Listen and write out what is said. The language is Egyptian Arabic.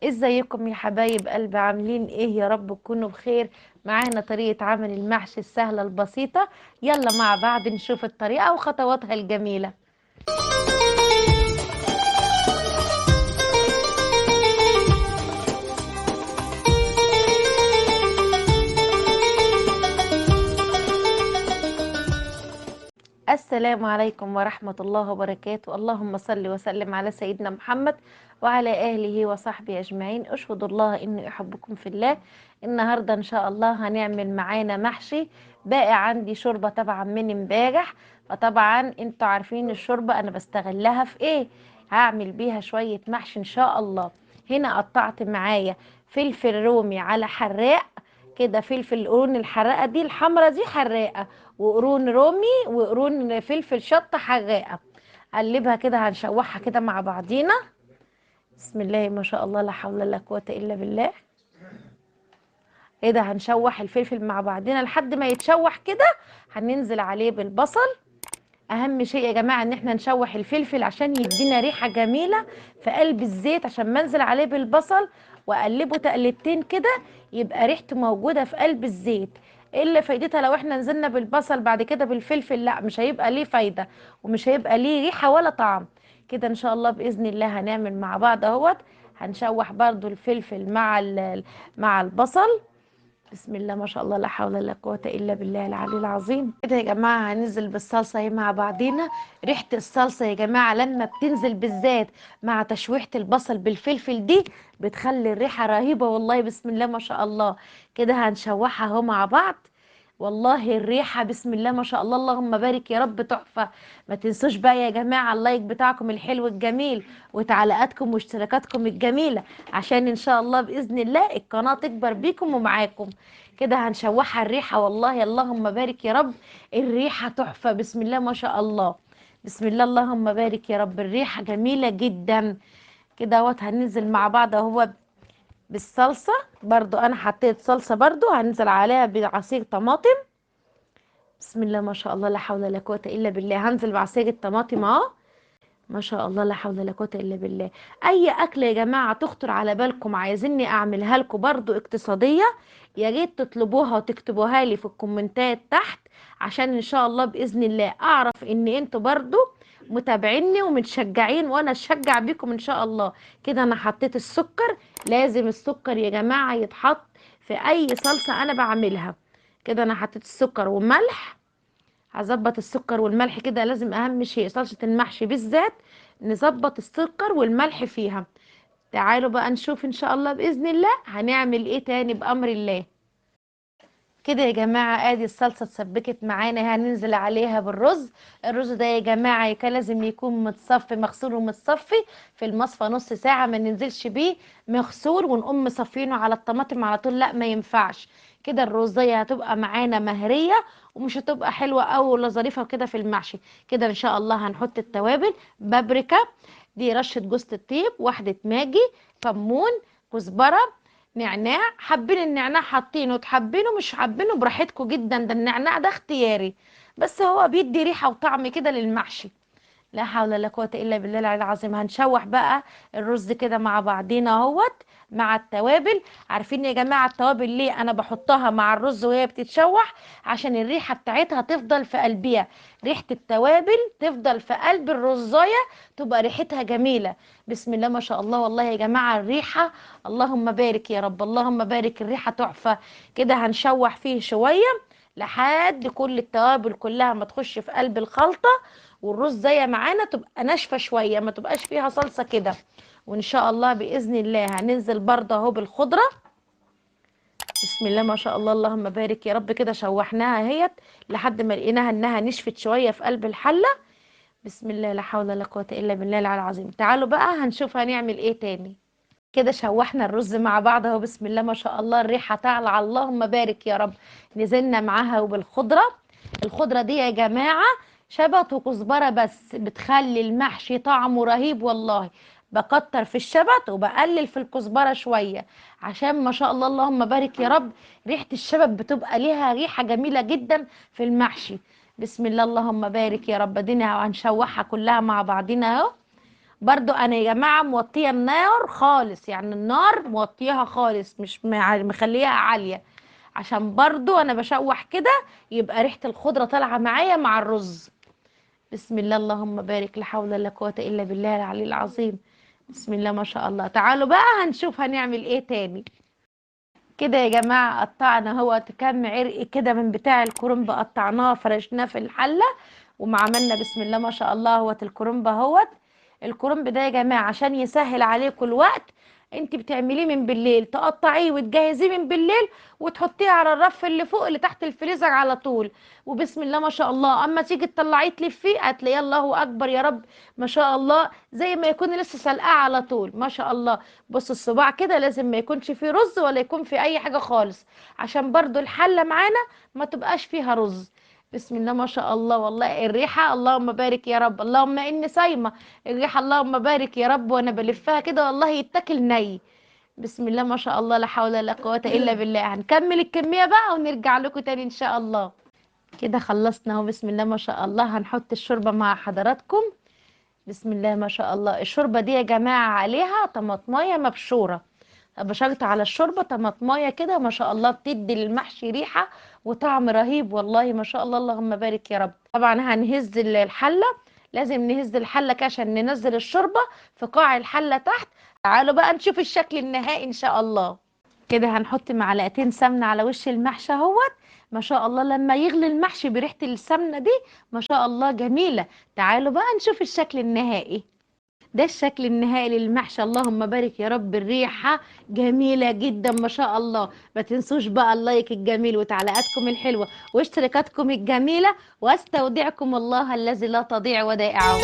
ازيكم يا حبايب قلبي؟ عاملين ايه؟ يا رب تكونوا بخير. معانا طريقة عمل المحشي السهلة البسيطة، يلا مع بعض نشوف الطريقة وخطواتها الجميلة. السلام عليكم ورحمة الله وبركاته. اللهم صل وسلم على سيدنا محمد وعلى آله وصحبه أجمعين. أشهد الله إني أحبكم في الله. النهاردة إن شاء الله هنعمل معانا محشي. باقي عندي شوربة طبعا من امبارح، فطبعا انتوا عارفين الشوربة أنا بستغلها في إيه، هعمل بيها شوية محشي إن شاء الله. هنا قطعت معايا فلفل رومي على حراق كده، فلفل قرون الحراقه دي الحمرة دي حراقه، وقرون رومي وقرون فلفل شطه حراقه. قلبها كده، هنشوحها كده مع بعضينا. بسم الله ما شاء الله، لا حول ولا قوة الا بالله. ايه ده، هنشوح الفلفل مع بعضينا لحد ما يتشوح كده. هننزل عليه بالبصل. اهم شيء يا جماعة ان احنا نشوح الفلفل عشان يدينا ريحه جميلة في قلب الزيت، عشان ما انزل عليه بالبصل واقلبه تقلبتين كده يبقى ريحته موجودة في قلب الزيت. ايه اللي فايدتها لو احنا نزلنا بالبصل بعد كده بالفلفل؟ لا، مش هيبقى ليه فايده ومش هيبقى ليه ريحه ولا طعم. كده ان شاء الله باذن الله هنعمل مع بعض اهوت. هنشوح برضو الفلفل مع البصل. بسم الله ما شاء الله، لا حول ولا قوة الا بالله العلي العظيم. كده يا جماعة هننزل بالصلصه اهي مع بعضينا. ريحه الصلصه يا جماعة لما بتنزل بالذات مع تشويحه البصل بالفلفل دي بتخلي الريحة رهيبة والله. بسم الله ما شاء الله. كده هنشوحها اهو مع بعض. والله الريحة بسم الله ما شاء الله، اللهم بارك يا رب، تحفة. ما تنسوش بقى يا جماعة اللايك بتاعكم الحلو الجميل وتعليقاتكم واشتراكاتكم الجميلة، عشان ان شاء الله باذن الله القناة تكبر بيكم ومعاكم. كده هنشوحها الريحة والله، اللهم بارك يا رب، الريحة تحفة. بسم الله ما شاء الله، بسم الله اللهم بارك يا رب، الريحة جميلة جدا. كده اهوت هننزل مع بعض اهو بالصلصة. برضو انا حطيت صلصة، برضو هنزل عليها بعصير طماطم. بسم الله ما شاء الله، لا حول ولا قوة الا بالله. هنزل بعصير الطماطم اهو. ما شاء الله، لا حول ولا قوة الا بالله. اي اكلة يا جماعة تخطر على بالكم عايزيني اعملها لكم برضو اقتصادية، يا ريت تطلبوها وتكتبوها لي في الكومنتات تحت، عشان ان شاء الله باذن الله اعرف ان انتوا برضو متابعيني ومتشجعين، وانا اشجع بيكم ان شاء الله. كده انا حطيت السكر، لازم السكر يا جماعة يتحط في اي صلصه انا بعملها. كده انا حطيت السكر وملح، هظبط السكر والملح كده. لازم اهم شيء صلصه المحشي بالذات نظبط السكر والملح فيها. تعالوا بقى نشوف ان شاء الله باذن الله هنعمل ايه تاني بامر الله. كده يا جماعة ادي الصلصه اتسبكت معانا، هننزل عليها بالرز. الرز ده يا جماعة كان لازم يكون متصفي، مغسول ومتصفي في المصفى نص ساعة، ما ننزلش بيه مغسول ونقوم مصفينه على الطماطم على طول، لا ما ينفعش. كده الرزية هتبقى معانا مهريه ومش هتبقى حلوة او ولا ظريفة كده في المحشي. كده ان شاء الله هنحط التوابل: بابريكا، دي رشه جوز الطيب، واحدة ماجي، كمون، كزبره، نعناع. حابين النعناع حاطينه، تحبينه مش حابينه براحتكم جدا، ده النعناع ده اختياري، بس هو بيدي ريحه وطعم كده للمحشي. لا حول ولا قوة الا بالله العلي العظيم. هنشوح بقى الرز كده مع بعضينا اهوت مع التوابل. عارفين يا جماعة التوابل ليه انا بحطها مع الرز وهي بتتشوح؟ عشان الريحة بتاعتها تفضل في قلبيها، ريحه التوابل تفضل في قلب الرزايه، تبقى ريحتها جميلة. بسم الله ما شاء الله، والله يا جماعة الريحة اللهم بارك يا رب، اللهم بارك، الريحة تحفة. كده هنشوح فيه شوية لحد كل التوابل كلها ما تخش في قلب الخلطة، والرز زي معانا تبقى ناشفة شوية، ما تبقاش فيها صلصه كده. وان شاء الله باذن الله هننزل برضه اهو بالخضره. بسم الله ما شاء الله، اللهم بارك يا رب. كده شوحناها اهيت لحد ما لقيناها انها نشفت شوية في قلب الحلة. بسم الله، لا حول ولا قوة الا بالله العلي العظيم. تعالوا بقى هنشوف هنعمل ايه تاني. كده شوحنا الرز مع بعض اهو. بسم الله ما شاء الله، الريحة طالعه، اللهم بارك يا رب. نزلنا معاها وبالخضره. الخضرة دي يا جماعة شبت وكزبره بس، بتخلي المحشي طعمه رهيب والله. بكتر في الشبت وبقلل في الكزبره شوية، عشان ما شاء الله اللهم بارك يا رب ريحه الشبت بتبقى ليها ريحه جميلة جدا في المحشي. بسم الله اللهم بارك يا رب. ادينا هنشوحها كلها مع بعضينا اهو. برضو انا يا جماعة موطيه النار خالص، يعني النار موطيها خالص، مش مخليها عالية، عشان برضو انا بشوح كده يبقى ريحه الخضرة طالعه معايا مع الرز. بسم الله اللهم بارك، لا حول ولا قوة الا بالله العلي العظيم. بسم الله ما شاء الله. تعالوا بقى هنشوف هنعمل ايه تاني. كده يا جماعة قطعنا اهوت كام عرق كده من بتاع الكرنب، قطعناه فرشناه في الحلة وما عملنا بسم الله ما شاء الله اهوت الكرنب اهوت. الكرنب ده يا جماعة عشان يسهل عليكم الوقت، انت بتعمليه من بالليل، تقطعيه وتجهزيه من بالليل وتحطيه على الرف اللي فوق اللي تحت الفريزر على طول. وبسم الله ما شاء الله اما تيجي تطلعيه تلفيه هتلاقيه الله اكبر يا رب ما شاء الله زي ما يكون لسه سلقاه على طول ما شاء الله. بص الصباع كده لازم ما يكونش فيه رز ولا يكون فيه اي حاجة خالص، عشان برضو الحلة معانا ما تبقاش فيها رز. بسم الله ما شاء الله، والله الريحة اللهم بارك يا رب، اللهم إني صايمة، الريحة اللهم بارك يا رب وأنا بلفها كده والله يتاكل ني. بسم الله ما شاء الله لا حول ولا قوة إلا بالله. هنكمل الكمية بقى ونرجع لكم تاني إن شاء الله. كده خلصنا اهو بسم الله ما شاء الله. هنحط الشوربة مع حضراتكم. بسم الله ما شاء الله. الشوربة دي يا جماعة عليها طماطماية مبشورة، بشرت على الشوربة طماطماية كده ما شاء الله، بتدي للمحشي ريحة وطعم رهيب والله ما شاء الله اللهم بارك يا رب. طبعا هنهز الحلة، لازم نهز الحلة كده عشان ننزل الشوربة في قاع الحلة تحت. تعالوا بقى نشوف الشكل النهائي ان شاء الله. كده هنحط معلقتين سمنة على وش المحشي اهوت ما شاء الله. لما يغلي المحشي بريحة السمنة دي ما شاء الله جميلة. تعالوا بقى نشوف الشكل النهائي. ده الشكل النهائي للمحشي اللهم بارك يا رب، الريحة جميلة جدا ما شاء الله. ما تنسوش بقى اللايك الجميل وتعليقاتكم الحلوة واشتراكاتكم الجميلة، واستودعكم الله الذي لا تضيع ودائعه.